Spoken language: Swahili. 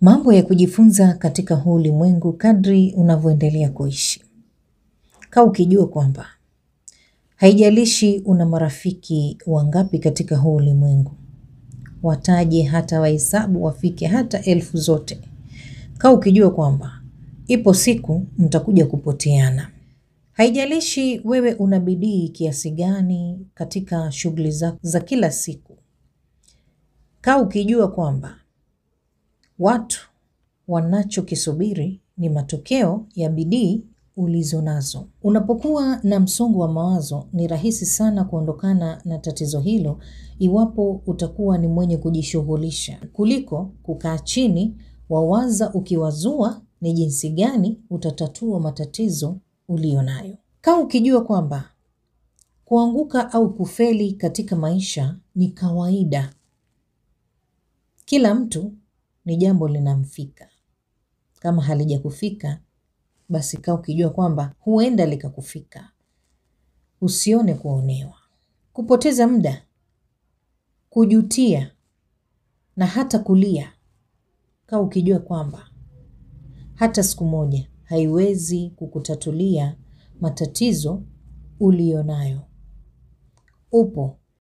Mambo ya kujifunza katika huu ulimwengu kadri unavyoendelea kuishi. Kaa ukijua kwamba haijalishi una marafiki wangapi katika huu ulimwengu, wataje hata wahesabu wafike hata 1000 zote. Kaa ukijua kwamba ipo siku mtakuja kupoteana. Haijalishi wewe una bidii kiasi gani katika shughuli zako za kila siku. Kaa ukijua kwamba watu wanachokisubiri ni matokeo ya bidii ulizonazo. Unapokuwa na msongo wa mawazo, ni rahisi sana kuondokana na tatizo hilo iwapo utakuwa ni mwenye kujishughulisha kuliko kukaa chini wawaza ukiwazua ni jinsi gani utatatua matatizo ulionayo. Kaa ukijua kwamba kuanguka au kufeli katika maisha ni kawaida. Kila mtu ni jambo linamfika. Kama halijakufika, basi kaa ukijua kwamba huenda likakufika. Usione kuonewa. Kupoteza muda, kujutia na hata kulia. Kaa ukijua kwamba hata siku moja haiwezi kukutatulia matatizo ulionayo. Upo